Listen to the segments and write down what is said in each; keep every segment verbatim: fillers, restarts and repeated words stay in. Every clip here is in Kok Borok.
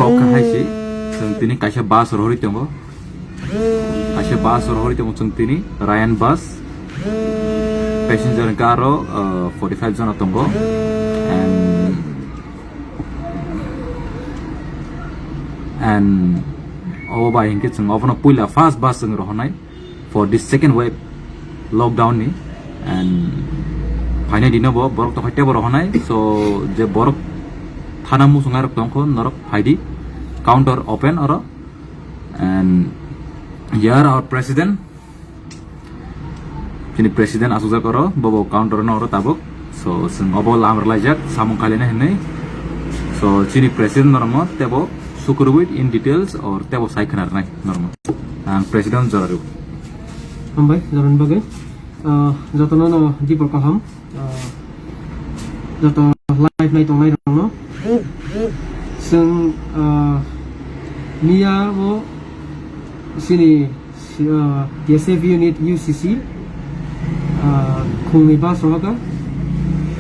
Kok kha hai si, chwng tini kaisa bus rohorwi tongo. Kaisa bus rohorwi tongo chwng tini, Ryan bus. Passenger hwnkhe aro, uh, forty five jona tongo. And, and obo bai hinkhe chwng obono puila first bus chwng rohornai for this second wave lockdown ni. And phainai dino bo borok tokha tebo rohornai. So je borok thana muchungai rok tongkho norok phaidi, counter open oro. And here our president, chini president asukjak oro, bobo counter no oro tabuk. So chwng obo lamar laijak samung khailina hinwi. So chini president normo tebo sukurwi in details or tebo sai khna rwnai normo. Ang president jora rw. Hambai, jorani bagwi. Ah, jotono no dipor kaham. Ah, joto live nai tongnai rokno. Chwng, ah, miya o sini, ah, T S F unit U C C, ah, khungni bus rohorkha.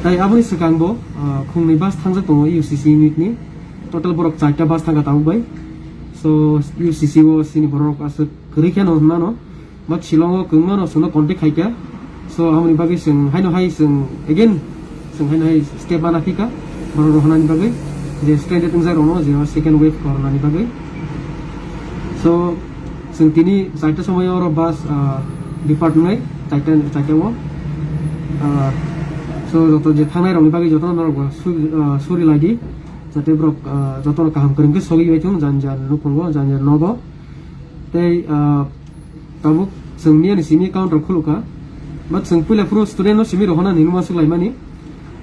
Tai aboni swkang bo, ah, khungni bus thangjak tongo U C C unit ni. Total borok charta bus thangkha tabuk bai. So, U C C o sini borok aswk kwrwi kheno hwnmano. But Shillong o kwbangma no chwngno contact khaikha. So, aboni bagwi chwng haino hai chwng again chwng haino hai step mana phika borok rohornani bagwi, je stranded wngjak rokno je second wave corona ni bagwi. So, chwng tini charta somoi oro bus, ah, depart wngnai, charta, charta o. Ah, so, joto je thangnai rokni bagwi jotono norok bo su-, ah, suri laidi, jate borok, ah, jotono kaham kwrwng khe sogwi bai thung, jani jani nukhungo, jani jani nogo. Tei, ah, tabuk chwng miyani simi counter khulukha. But chwng puila phuru student no simi rohorna hinwi uansuk laimani.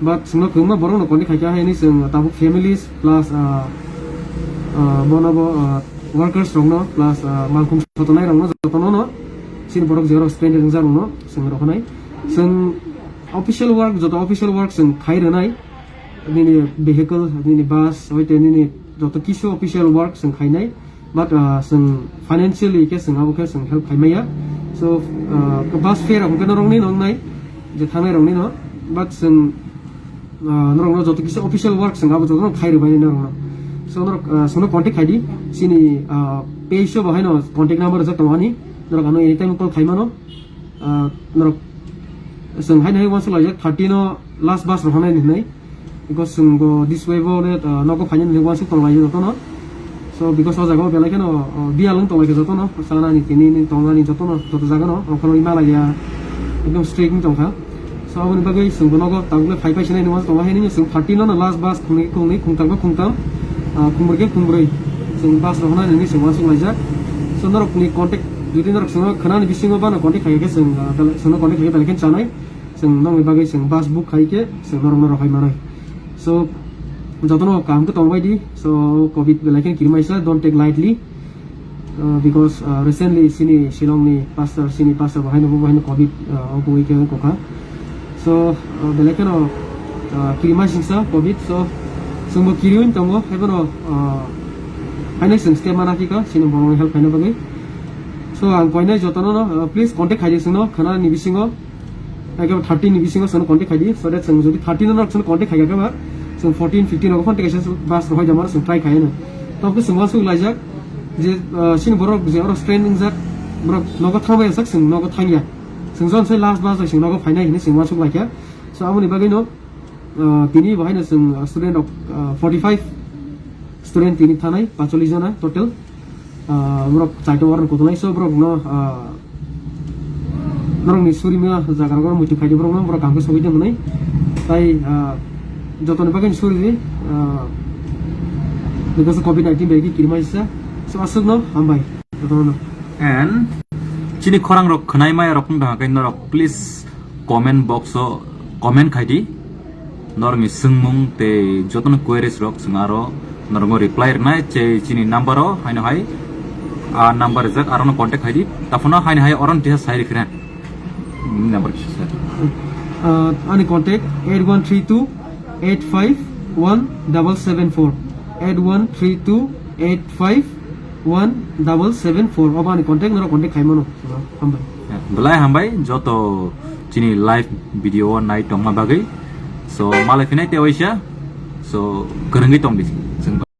But chwngno kwbangma borok no contact khaikha, haini chwng tabuk families plus, ah, ah, bono bo, ah, workers rokno plus, ah, malkhung sotonai rokno jotono no chini borok je stranded wngjak rokno chwng rohornai. Chwng official work, joto official work chwng khai rwnai. Nini vehicle, nini bus, hoite nini joto kisu official work chwng khainai. But, ah, chwng financially khe chwng abo khe chwng help khaimaya. So, ah, bus fare rok hwnkhe norokni no wngnai, je thangnai rokni no. But chwng, ah, norokno joto kisa official work chwng abo jotono khai rwbainai norokno. So, norok, ah, chwngno contact khaidi, chini, ah, page o bo haino contact number rijak tongo ani. Norok ano anytime call khaimano. Ah, norok chwng haino hai uansuk laijak thirty no last bus rohornai hinwi. Because chwng bo this way bo le, ah, nogo phainani hinwi uansuk tonglaio jotono. So, because o jaga o belai kheno, ah, biyal wng tonglaikha jotono. Chanani, tinini, tongnani jotono, joto jagano, okhorwi malaiya. Ekdom strict wng tongkha. So, aboni bagwi chwng bo nogo tabuk le phai phai sinai hinwi uansuk tonglai hinwi chwng thirty no last bus khungnwi, khungnwi, khungtham khe khungtham, ah, khungbrwi khe khungbrwi. Chwng bus rohornani hinwi chwng uansuk laijak. So, norokni contact, jodi norok chwngno khwnani bisingo bano contact khaikhe chwng, ah, belai, chwngno contact khaikhe belai kheno chanai. Chwng nokni bagwi chwng bus book khai khe chwng norokno rohai manai. So, jotono kaham khe tongbai di. So, covid belai khe kirimaisa, don't take lightly. Uh, because, uh, recently chini Shillong ni pastor, chini pastor bo haino bo haino covid, uh, wngkha. So, uh, belai kheno, uh, kirimaisingsa covid. So, chwngbo kiriwi tongo, haibono, uh, haino chwng step mana phika chini borokni help khaina bagwi. So, ang koinai jotono no, uh, please contact khaidi chwngno khwnani bisingo. Ekdom thirty ni bisingo chwngno contact khaidi, so that chwng jodi thirty no chwngno contact khaikha khe ba, chwng fourteen, fifteen rogo phone tei kaisa bus rohoi da mano chwng try khaino. Tamo khe chwng uansuk laijak je, ah, chini borok je oro stranded wngjak, borok nogo thangbai sak chwng nogo thangya. Chwng jon sai last bus bai chwng nogo phainai hinwi chwng uansuk laikha. So aboni bagwi no, ah, tini bo haino chwng, ah, student rok, ah, forty five student tini thanai, pacholish jona total. Ah, borok chaito warok kutunai, so borok no, ah, norokni surima jaga rok muitu khaidi borok no, borok kaham khe sogwi tongmani. Tai, ah, jotoni bagwi suri di, ah, because covid nineteen bai khe kirimaisa. So aswk no hambai jotono no. And chini khorang rok khwnai maya rok wng tongkha khe norok please comment box o comment khaidi. Norokni swngmung tei jotono queries rok chwng aro norokno reply rwnai, che chini number o haino hai a number rijak, arono contact khaidi. Taphano haino hai oro tisa sai rikhe. Number kisa sir. Uh, ani contact eight one three two eight five one double seven four, eight one three two eight five one double seven four. Obo ani contact, norok contact khaimano. Hambai. Belai hambai joto chini live video o nai tongma bagwi. So malai phinai te waisa. So kwrwngwi tong di.